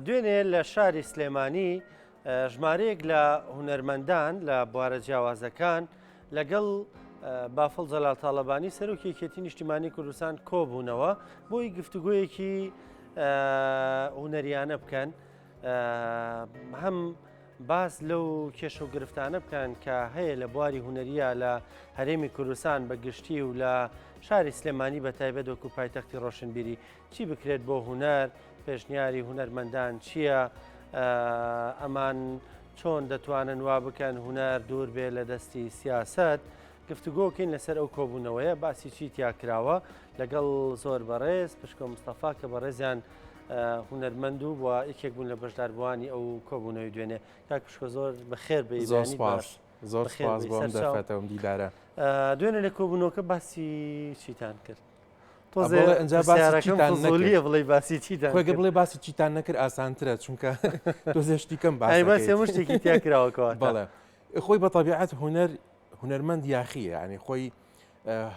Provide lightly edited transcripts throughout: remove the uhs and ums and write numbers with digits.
دوێنێ لە شاری سلێمانی ژمارەیەک لە هونەرمەندان لە بوارە جیاوازەکان لەگەڵ بافڵ جەلال تاڵەبانی سەرۆکی یەکێتی نیشتیمانی کوردستان کۆبوونەوە بۆی گفتوگۆیەکی هونەریانە بکەن هەم باس لەو کێشە و گرفتانە بکەن کە هەیە لە بواری هونەریە لە هەرێمی کوردستان بە گشتی و لە شاری سلێمانی بە تایبەت وەکو پایتەختی ڕۆشنبیری چی بکرێت بۆ هونەر، پێشنیاری هونەرمەندان چییە، ئەمان چۆن دەتوانن وا بکەن هونەر دوور بێ لە دەستی سیاسەت، گفتوگۆکەین لەسەر ئەو کۆبوونەوەیە باسی چی تیا کراوە لەگەڵ زۆر بەڕێز پشکۆ مستەفا کە بەڕێزیان هونەرمەند و بووە یەکێک بوون لە بەشداربووانی ئەو کۆبوونەوەی دوێنێ کاک پشکۆ زۆر بەخێر بێی زۆر سپاس زۆر سپاس بۆ ئەم دەرفەتە و دیدارە. دوێنێ لە کۆبوونەوەکە باسی چیتان کرد؟ تۆزێ ئەنجا باسی چیتان نەکرد بڵێ باسی چیتان خۆی بڵێ باسی چیتان نەکرد ئاسانترە چونکە تۆزێ شتی کەم باس باسی هەموو شتێکی تیا کراوە کەواتە بەڵێ خۆی بە تەبیعەت هونەر هونەرمەند یاخیە یعنی خۆی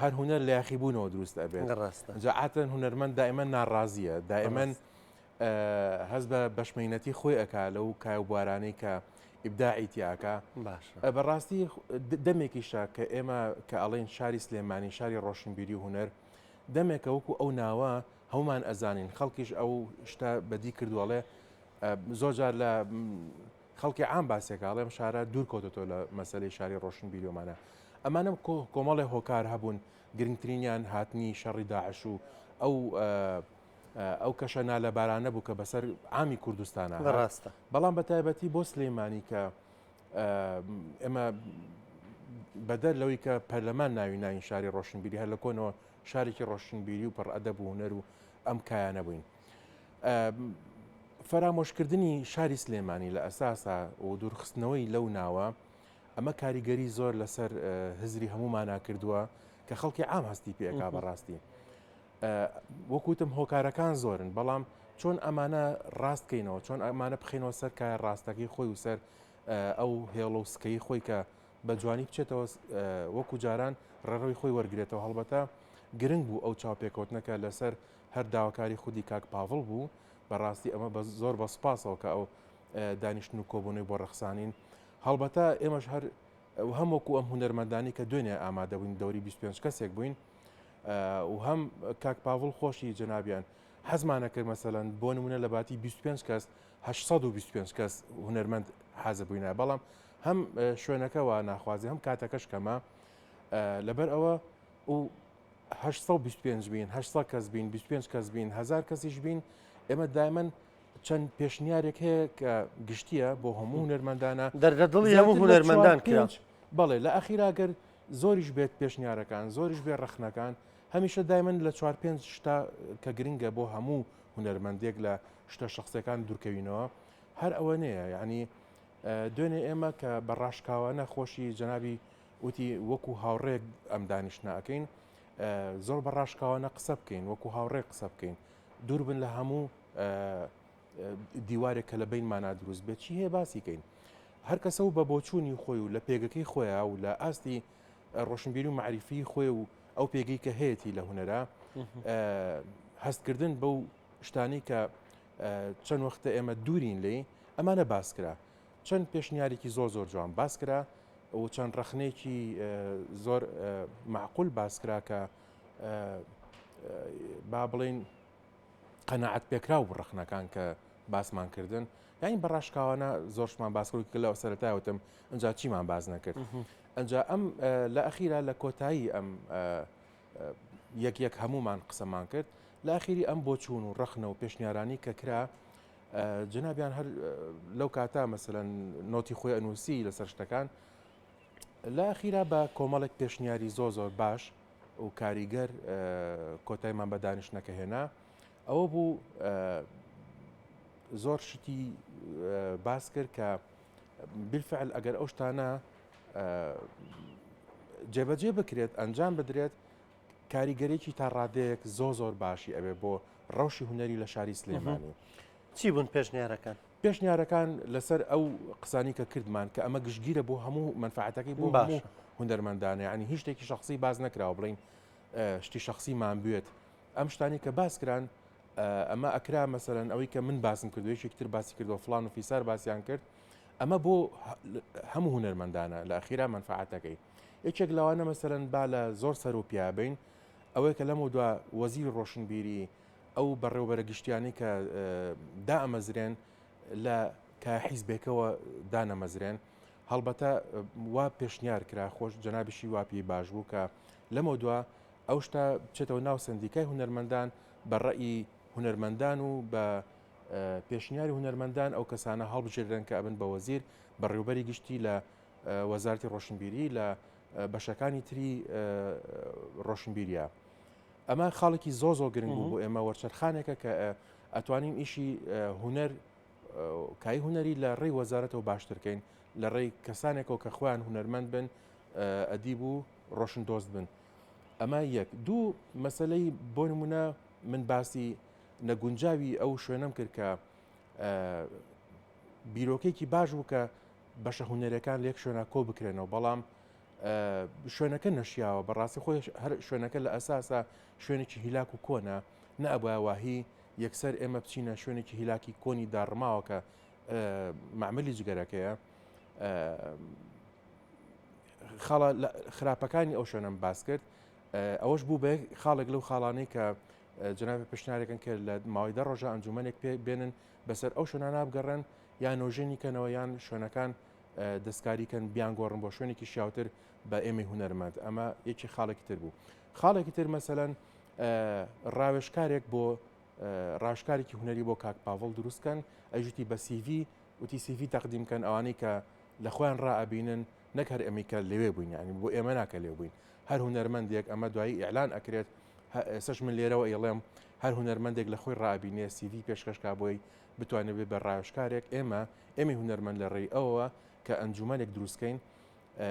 هەر هونەر لە یاخیبوونەوە دروست ئەبێت ڕاستە جا عادەتەن هونەرمەند دائما ناڕازیە دائما هەست بە بەشمەینەتی خۆی ئەکا لەو کای و بوارانەی کە ئیبداعی تیاکە باشە بەڕاستی دەمێکیشە کە ئێمە کە ئەڵێن شاری سلێمانی شاری ڕۆشنبیری و هونەر دەمێکە وەکو ئەو ناوە هەمومان ئەزانین خەڵکیش ئەو شتە بەدی کردووەڵێ زۆر جار لە خەڵکی عام باسێکە ئەڵێم شارە دوور کەوتەوە لە مەسلەی شاری ڕۆشنبیریۆمانە ئەمانە کۆمەڵێ هۆکار هەبوون گرنگترینیان هاتنی شەڕی داعش و ئەو ئەو کەشە نالەبارانە بوو کە بەسەر عامی کوردستانە ڕاستە بەڵام بە تایبەتی بۆ سلەیمانی کە ئێمە بەدەر لەوەی کە پەرلەمان ناوی ناوین شاری ڕۆشنبیری هەر لە کۆنەوە شارێکی ڕۆشنبیری و پڕ ئەدەب و هونەر و ئەم کایانە بووین. فەرامۆشکردنی شاری سلێمانی لە ئەساسا و دوورخستنەوەی لەو ناوە ئەمە کاریگەری زۆر لەسەر هزری هەمومانە کردووە کە خەڵکی عام هەستی پێکا بەڕاستی. وەکوتم هۆکارەکان زۆرن بەڵام چۆن ئەمانە ڕاست کەینەوە چۆن ئەمانە بخینەوە سەر کایە ڕاستەکەی خۆی و سەر ئەو هێڵ و سکەی خۆی کە بە جوانی بچێتەوە وەکو جاران ڕێڕەوی خۆی وەرگێتەوە هەڵبەتە گرنگ بوو ئەو چاوپێکەوتنەکە لەسەر هەر داواکاری خودی کاک پاڤڵ بوو بەڕاستی ئەمە بە زۆر بە سوپاسەوە کە ئەو دانیشتن و کۆبوونەوەی بۆ ڕەخسانین هەڵبەتە ئێمەش هەر هەم وەکو ئەم هونەرمەندانی کە دوێنێ ئامادە بووین دەوری 25 کەسێک بووین و هەم کاک پاڤڵ خۆشی جەنابیان حەزمانە کرد مەسەلەن بۆ نمونە لە باتی 25 کەس 825 کەس هونەرمەند حازر بووینە بەڵام هەم شوێنەکە وا ناخوازی هەم کاتەکەش کەمە لەبەر ئەوە و 825 بین 800 کەس بین 25 کەس بین هزار کەسیش بین ئێمە دایمەن چەند پێشنیارێک هەیە کە گشتیە بۆ هەموو هونەرمەندانە دەردە دڵی هەموو هونەرمەندان کرا بەڵێ لە ئەخیرا گەر زۆریش بێت پێشنیارەکان زۆریش بێ ڕەخنەکان هەمیشە دایمەن لە چوار پێنج شتا کە گرنگە بۆ هەموو هونەرمەندێک لە شتە شخصەکان دوورکەوینەوە هەر ئەوە نەیە یعنی دوێنێ ئێمە کە بە ڕاشکاوانە خۆشی جەنابی وتی وەکو هاوڕێک ئەم دانیشتنە ئەکەین زۆر بە ڕاشکاوانە قسە بکەین وەکو هاوڕێ قسە بکەین دوور بن لە هەموو دیوارێک کە لە بینمانا دروست بێت چی هەیە باسی کەین هەر کەسە و بە بۆچوونی خۆی و لە پێگەکەی خۆیان و لە ئاستی ڕۆشنبیری و معریفی خۆی و ئەو پێگەی کە هەیەی لە هوەرە هەستکردن بەو شتانی کە چەند وەختە ئێمە دوورین لی ئەمانە باس کرا چەند پێشنیارێکی زۆر زۆر جوان باس کرا و چەند ڕەخنەیەکی زۆر معقول باس کرا کە با بڵین قەناعەت پێکراو بوو ڕەخنەکان کە باسمان کردن یانی بە ڕاشکاوانە زۆرشمان باس کرد کە لە سەرەتا وتم ئەجا چیمان باس نەکرد ئەجا ئەم لە ئەخیرا لە کۆتایی ئەم یەک یەک هەمومان قسەمان کرد لە ئەخیری ئەم بۆچوون و ڕەخنە و پێشنیارانی کە کرا جنابیان هەر لەو کاتا مەسەلەن نۆتی خۆی ئەنووسی لەسەر شتەکان لە ئەخیرا بە کۆمەڵێک پێشنیاری زۆر زۆر باش و کاریگەر کۆتایمان بە دانیشتنەکە هێنا ئەوە بوو زۆر شتی باس کرد کە بالفعل ئەگەر ئەو شتانە جێبەجێ بکرێت ئەنجام بدرێت کاریگەرێکی تا ڕادەیەک زۆ زۆر باشی ئەوێ بۆ ڕەوشی هونەری لە شاری سلێمانی. چی بوون پێشنیارەکان؟ پێشنیارەکان لەسەر ئەو قسانی کە کردمان کە ئەمە گشتگیرە بۆ هەموو مەنفعەتەکەی بۆ هەموو هونەرمەندانە یعنی هیچ شتێکی شخصی باز نەکراوە بڵین شتی شخصیمان بوێت ئەم شتانی کە باس کران. ئەمە ئەکرا مەسەلەن ئەوەی کە من باسم کردو یەکێک تر باسی کردو فلان و فیسار باسیان کرد ئەمە بۆ هەموو هونەرمەندانە لە ئەخیرا مەنفعەتەکەی یەکێک لەوانە مەسەلەن با لە زۆر سەر و پیا بین ئەوەی کە لەمە دوا وەزیری ڕۆشنبیری ئەو بەڕێوبەرە گشتیانی کە دائەمەزرێن لە کە حیزبێکەوە دانەمەزرێن هەڵبەتە وا پێشنیار کرا خۆش جەنابیشی وا پێی باش بوو کە لەمە دوا ئەو شتە بچێتەوە ناو سەندیکای هونەرمەندان بە ڕەئی هونەرمەندان و بە پێشنیاری هونەرمەندان ئەو کەسانە هەڵبژێردرێن کە ئەبن بە وەزیر بەڕێوبەری گشتی لە وەزارەتی ڕۆشنبیری لە بەشەکانی تری ڕۆشنبیریە ئەمە خاڵێکی زۆ زۆر گرنگ بوو بۆ ئێمە وەرچەرخانێکە کە ئەتوانین ئیشی هونەر کای هونەری لە ڕێی وەزارەتەوە باشترکەین لە ڕێی کەسانێکەوە کە خۆیان هونەرمەند بن ئەدیب و ڕۆشن دۆست بن ئەمە یەک دوو مەسلەی بۆ نمونە من باسی نەگونجاوی ئەو شوێنەم کرد کە بیرۆکێکی باش بوو کە بەشە هونەرەکان لێک شوێنە کۆ بکرێنەوە بەڵام شوێنەکە نەشیاوە بەڕاستی خۆی هەر شوێنەکە لە ئەساسا شوێنێکی هیلاک و کۆنە نەئەبوایە واهی یەکسەر ئێمە بچینە شوێنێکی هیلاکی کۆنی داڕماوە کە معملی جگەرەکەیە خاڵە خراپەکانی ئەو شوێنەم باس کرد ئەوەش بوو بە خاڵێک لەو خاڵانەی کە جنابی پشنارێکن کە لە ماوەی دە ڕۆژە ئەنجومەنێک پێ بێنن بەسەر ئەو شوێنانە بگەڕێن یان نۆژەنی کەنەوە یان شوێنەکان دەستکاری کەن بیانگۆڕن بۆ شوێنێکی شیاوتر بە ئێمەی هونەرمەند ئەمە یەکی خاڵێکی تر بوو خاڵێکی تر مەسەلەن ڕاوێژکارێک بۆ ڕاوێژکارێکی هونەری بۆ کاک پاڤڵ دروستکەن ئەژوتی بە سیڤی وتی سیڤی تەقدیم کەن ئەوانەی کە لە خۆیان ڕائەبینن نەک هەر ئەمەی کە لەوێ بووین یعنی بۆ ئێمە ناکە لێ بووین هەر هونەرمەندێک ئەمە دوایی ئیعلان ئەکرێت ئێسش من لێرەوە ئەیڵێم هەر هونەرمەندێک لە خۆی ڕابینێ سیڤی پێشکەشکا بۆی بتوانێت بێ بە ڕاوێژکارێک ئێمە ئێمەی هونەرمەند لە ڕێی ئەوەوە کە ئەنجومەنێک دروستکەین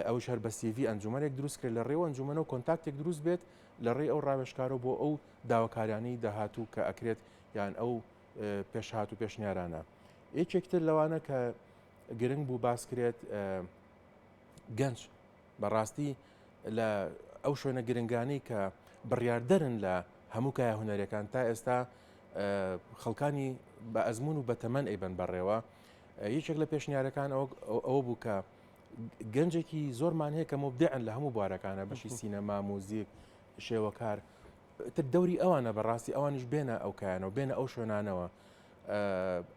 ئەوش هەر بە سیڤی ئەنجومەنێک دروست کرێت لە ڕێوە ئەنجومەنەوە کۆنتاکتێک دروست بێت لە ڕێی ئەو ڕاوێژکارەوە بۆ ئەو داواکاریانەی داهاتوو کە ئەکرێت یان ئەو پێشهات و پێشنیارانە یەکێکتر لەوانە کە گرنگ بوو باس کرێت گەنج بەڕاستی لە ئەو شوێنە گرنگانی کە بڕیاردەرن لە هەموو کایە هونەرەکان تا ئێستا خەڵکانی بە ئەزمون و بەتەمەن ئەیبەن بەڕێوە یەکێک لە پێشنیارەکان ئەوە بوو کە گەنجێکی زۆرمان هەیە کە مبدعن لە هەموو بوارەکانە بەشی سینەما موزیک شێوەکار تر دەوری ئەوانە بەڕاستی ئەوانیش بێنە ئەو کایانەوە بێنە ئەو شوێنانەوە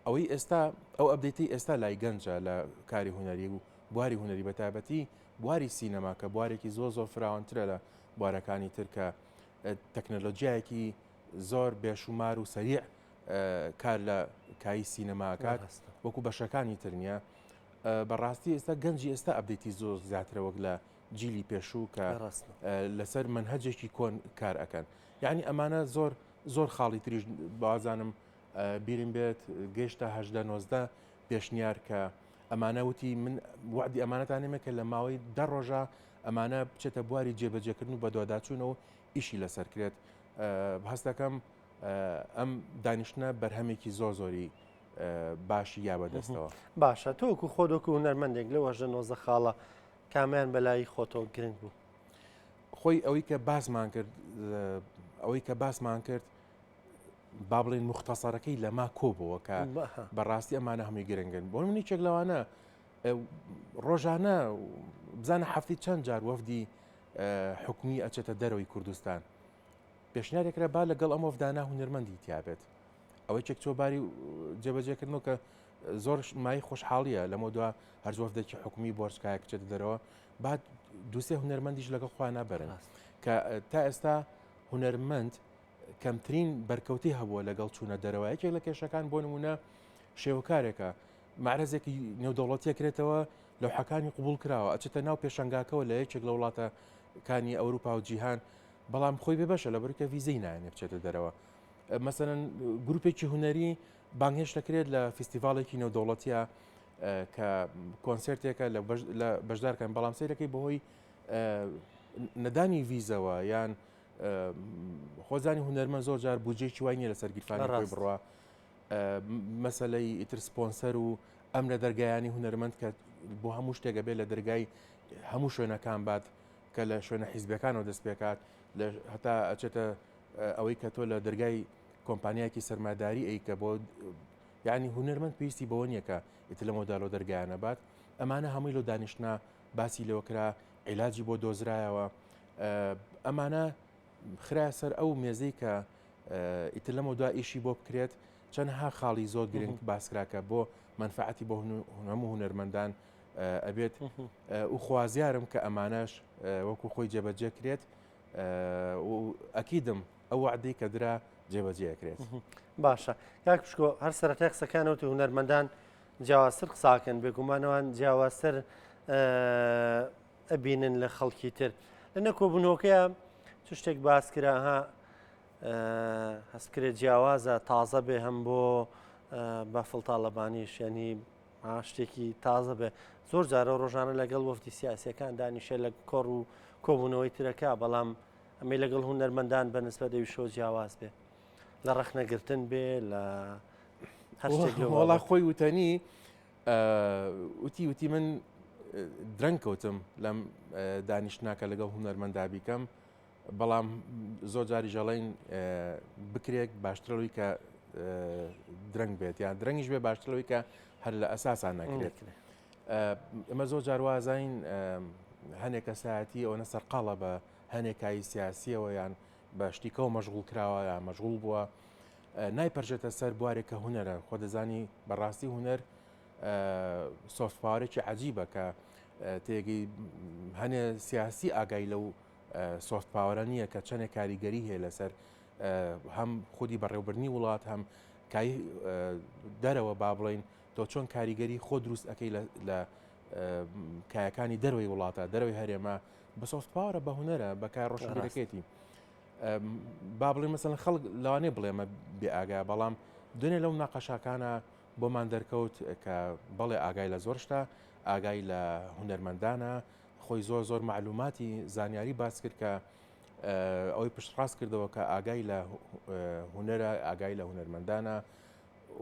ئەوەی ئێستا ئەو update ی ئێستا لای گەنجە لە کاری هونەری و بواری هونەری بە تایبەتی بواری سینەما کە بوارێکی زۆر زۆر فراوانترە لە بوارەکانی تر کە تەکنەلۆجیایەکی زۆر بێشومار و سەریع کار لە کایی سینەماکات وەکو بەشەکانی تر نییە بەڕاستی ئێستا گەنجی ئێستا update ی زۆر زیاترە وەک لە جیلی پێشوو کە لەسەر مەنهەجێکی کۆن کار ئەکەن یعنی ئەمانە زۆر زۆر خاڵی تریش بازانم بیرم بێت گەشتە هەدە نۆزدە پێشنیار کە ئەمانە وتی من وعدی ئەمانەتانێمە کە لە ماوەی دە ڕۆژە ئەمانە بچێتە بواری جێبەجێکردن و بەدواداچوونەوە ئیشی لەسەر کرێت هەستەکەم ئەم دانیشتنە بەرهەمێکی زۆر زۆری باشی یا بەدەستەوە. باشە تۆ وەکو خۆت وەکو هونەرمەندێک لەو هەژدە نۆزدە خاڵە کامیان بەلای خۆتەوە گرنگ بوو؟ خۆی ئەوەی کە باسمان کرد ئەوەی کە باسمان کرد با بڵێن مختصەرەکەی لەما کۆبەوە کە بەڕاستی ئەمانە هەمووی گرنگن بۆ من یەکێک لەوانە ڕۆژانە بزانە هەفتی چەند جار وەفدی حکومی ئەچێتە دەرەوەی کوردستان پێشنیارێکرا با لەگەڵ ئەم وەفدانە هونەرمەندی تیابێت ئەوەی چێک چۆ باری جێبەجێکردنەوە کە زۆر مای خۆشحاڵیە لەمە دوا هەر وەفدێکی حکومی بۆرچکایە کچێتە دەرەوە با دوسێ هونەرمەندیش لەگەڵ خۆیان نابەرن کە تا ئێستا هونەرمەند کەمترین بەرکەوتی هەبووە لەگەڵ چوونە دەرەوە یەکێک لە کێشەکان بۆ نمونە شێوەکارێکە معرەزێکی نێودەوڵەتیە کرێتەوە لەوحەکانی قوبول کراوە ئەچێتە ناو پێشنگاکەەوە لە یەکێک لە وڵاتەکانی ئەوروپا و جیهان بەڵام خۆی بێبەشە لە بەرکە ڤیزەی نایەنێ بچێتە دەرەوە مەسەلەن گروپێکی هونەری بانگهێشت دەکرێت لە فیستیڤاڵێکی نێودەوڵەتیە کە کۆنسێرتێکە لە بەشدارکەن بەڵام سیرەکەی بەهۆی نەدانی ڤیزەوە یان خۆزانی هونەرمە زۆر جار بودجێکی وای نیە لەسەر گیرفانی خۆی بڕە مەسلەی ئیتر سپۆنسەر و ئەم لە دەرگایانی هونەرمەند کە بۆ هەموو شتێکە بێت لە دەرگای هەموو شوێنەکان بات کە لە شوێنە حیزبەکانەوە دەست پێکات هەتا ئەچێتە ئەوەی کە تۆ لە دەرگای کۆمپانیایەکی سەرماداری ئەی کە بۆ یعنی هونەرمەند پێویستی بەوە نییە کە ئیتر لەمەودا لەو دەرگایانە بات ئەمانە هەمووی لەو دانیشتنە باسی لەوە کرا عیلاجی بۆ دۆزرایەوە ئەمانە خرایە سەر ئەو مێزەی کە ئیتر لەمە دوا ئیشی بۆ بکرێت چەندها خاڵی زۆر گرنگ باسکرا کە بۆ مەنفعەتی بۆ هەموو هونەرمەندان ئەبێت و خوازیارم کە ئەمانەش وەکو خۆی جێبەجێ کرێت ئەکیدم ئەو وعدەی کە درا جێبەجێ ئەکرێت. باشە کاک پشکۆ هەر سەرەتای قسەکانەوە هونەرمەندان جیاوازتر قساکەن بێگومانەوان جیاوازتر ئەبینن لە خەڵکی تر لە نەکۆبوونەوەکەیە چ شتێک باس کرا ها هەستکرێت جیاوازە تازە بێ هەم بۆ بافڵ تاڵەبانیش ینی شتێکی تازە بێ زۆر جارە ڕۆژانە لەگەڵ وەفدی سیاسەکان دانیشە لە کۆڕ و کۆبوونەوەی ترەکە بەڵام ئەمەی لەگەڵ هونەرمەندان بە نسبەت ئەویشەوە جیاواز بێ لە ڕەخنەگرتن بێ لە هەر شتێک لەو وەڵا خۆی وتەنی وتی وتی من درەنگ کەوتم لەم دانیشتناکە لەگەڵ هونەرمەندا بیکەم بەڵام زۆر جاری ژەڵین بکرێک باشترەوەی کە درەنگ بێت یان درەنگیش بێ باشترەوەی کە هەر لە ئەساسان نەکرێت ئێمە زۆر جار وازین هەنێک کەسایەتی ئەوەنە سەرقاڵە بە هەنێکایی سیاسیەوە یان بە شتیکەوە مەشغوڵ کراوە یا مەشغوڵ بووە نایپەرژێتە سەر بوارێک کە هونەرە خۆ دەزانی بەڕاستی هونەر soft power ێکی عجیبە کە تێگەی هەنێ سیاسی ئاگای لەو soft power ە نییە کە چەندێک کاریگەری هەیە لەسەر هەم خودی بەڕێوبردنی وڵات هەم کای دەرەوە با بڵین تۆ چۆن کاریگەری خۆ دروست ئەەکەی لە کایەکانی دەروی وڵاتە دەروی هەرێمە بە soft power ە بە هونەرە بە کار ڕۆشنبیرەکەیتی با بڵێ مەسەن خەڵک لەوانەیە بڵێمە بێ ئاگا بەڵام دوێنێ لەو ناقەشاکانە بۆمان دەرکەوت کە بەڵێ ئاگای لە زۆر شتە ئاگای لە هونەرمەندانە خۆی زۆر زۆر معلوماتی زانیاری باس کرد کە ئەوەی پشتڕاست کردەوە کە ئاگای لە هونەرە ئاگای لە هونەرمەندانە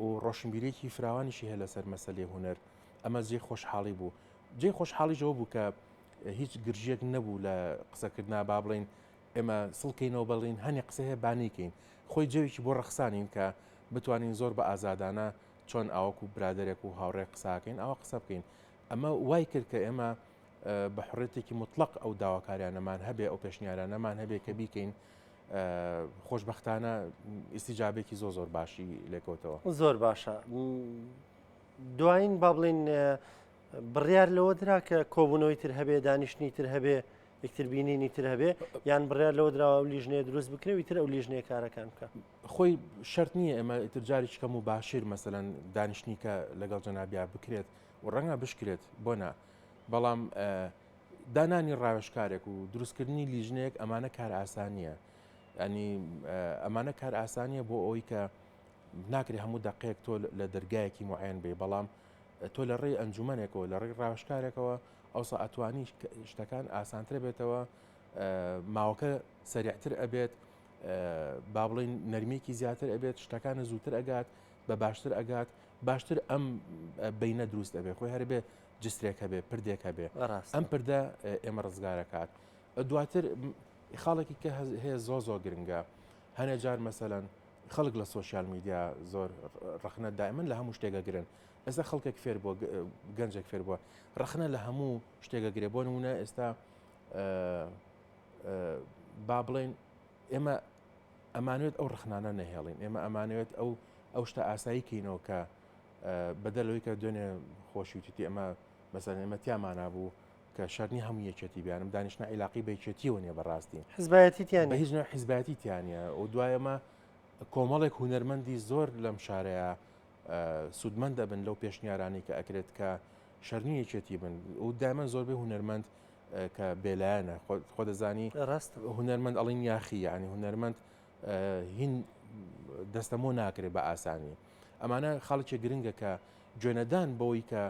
و ڕۆشنبیرێکی فراوانیشی هەیە لەسەر مەسەلەی هونەر ئەمە جێی خۆشحاڵی بوو جێی خۆشحاڵیشەوە بوو کە هیچ گرژیەک نەبوو لە قسەکردنا با بڵین ئێمە سڵکەینەوە بەڵین هەنێ قسە هەیە بانیکەین خۆی جەوێکی بۆ ڕەخسانین کە بتوانین زۆر بە ئازادانە چۆن ئاوەکو برادێک و هاوڕێ قساکەین ئەوە قسە بکەین ئەمە وای کرد کە ئێمە بە حڕێتێکی مطلق ئەو داواکاریانەمان هەبێ ئەو پێشنیارانەمان هەبێ کە بیکەین خۆشببختانە ئیسیجابێکی زۆ زۆر باشی لێکەوتەوە. زۆر باشە دوایین با بڵین بڕیار لەوە درا کە کۆبوونەوەی تر هەبێ دانیشتنی تر هەبێ یەکتر بینینی تر هەبێ یان بڕیار لەوە دراوە ئەو لیژنەیە دروست بکرێ و تر ئەو لیژنەیە کارەکان بکە خۆی شەرت نییە ئێمە ئیتر جارێکی کەم و باشیر مەسەلەن دانیشتنی کە لەگەڵ جەنابیا بکرێت و ڕەنگە بشکرێت بۆ نا بەڵام دانانی ڕاوێژکارێک و دروستکردنی لیژنەیەک ئەمانە کار ئاسانیە ینی ئەمانە کار ئاسانیە بۆ ئەوەی کە ناکرێ هەموو دەقێک تۆ لە دەرگایەکی معەن بێ بەڵام تۆ لە ڕێی ئەنجومەنێکەوە لە ڕێی ڕاوێژکارێکەوە ئەوسا ئەتوانی شتەکان ئاسانتر بێتەوە ماوەکە سەریعتر ئەبێت با بڵین نەرمێکی زیاتر ئەبێت شتەکانە زووتر ئەگات بە باشتر ئەگات باشتر ئەم بینە دروست ئەبێ خۆی هەربێ جسرێک هەبێ پردێک هەبێ ئەم پردە ئێمە ڕزگارەکات دواتر خاڵێکی کە هەیە زۆ زۆر گرنگە هەنێ جار مەسەەن خەڵک لە سۆشیال میدیا زۆر ڕەخنە دائما لە هەموو شتێکە گرن ئێستا خەڵکێک فێر بووە گەنجێک فێر بووە ڕەخنە لە هەموو شتێکە گرێ بۆ نمونە ئێستا با بڵێن ئێمە ئەمانوێت ئەو ڕخنانە نەهێڵین ئێمە ئەمانەوێت ئەو ئەو شتە ئاسایی کەینەوە کە بەدەر لەوەی کە دوێنێ خۆشیوتیتی ئەمە مەسەن ئێمە تیامانا بوو کە شەرنی هەموو یەکێتی بیانم دانیشتە عیلاقی بە یەکێتیەوە نیە بەڕاستی حزبایەتی تیان بە هیچ نوع حزبایەتی تیانە و دوایەمە کۆمەڵێک هونەرمەندی زۆر لەم شارەیە سوودمەند دەبن لەو پێشنیارانەی کە ئەکرێت کە شەرنی یەکێتی بن و دایمەن زۆربەی هونەرمەند کە بێلایەنە خۆ دەزانی ڕاست هونەرمەند ئەڵین یاخی یعنی هونەرمەند هین دەستەمۆ ناکرێت بە ئاسانی ئەمانە خاڵێکی گرنگە کە گوێنەدان بەوەی کە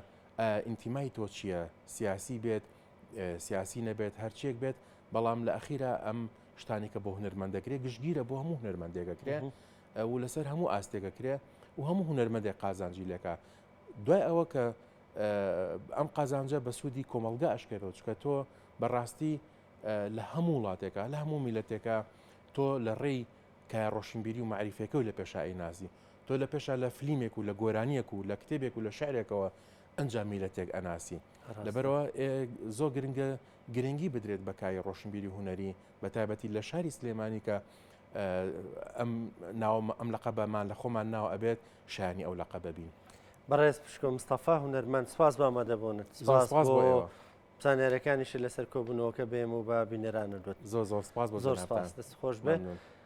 ئینتیمای تۆ چییە سیاسی بێت سیاسی نەبێت هەرچیەک بێت بەڵام لە ئەخیرا ئەم شتانی کە بۆ هونەرمەندەکرێ گشتگیرە بۆ هەموو هونەرمەندێکەکرێ و لەسەر هەموو ئاستێکەکرێ و هەموو هونەرمەندێک قازانجی لێکا دوای ئەوە کە ئەم قازانجە بە سوودی کۆمەلگا ئەشکێتەوە چکە تۆ بەڕاستی لە هەموو وڵاتێکە لە هەموو میلەتێکە تۆ لە ڕێی کایە ڕۆشنبیری و مەعریفیەکەو لە پێشا ئەیناسی. تۆ لە پێشا لە فلیمێک و لە گۆرانیەک و لە کتێبێک و لە شعرێکەوە ئەنجا میلەتێک ئەناسی. لەبەرئەوە زۆر گرنگە گرنگی بدرێت بە کایەی ڕۆشنبیری هونەری بە تایبەتی لە شاری سلێمانی کە ئەم ناوە ئەم لەقەبەمان لە خۆمان ناوە ئەبێت شایانی ئەو لەقەبە بین. بەڕێز پشکۆ مستەفا هونەرمەند سپاس بۆ ئامادەبوونت سپاس بۆ زانیاریەکانیشت لەسەر کۆبوونەوەکە بێم و بە بینەرانت وت. زۆر زۆر سپاس بۆ زۆر سپاس دەست خۆش بێ.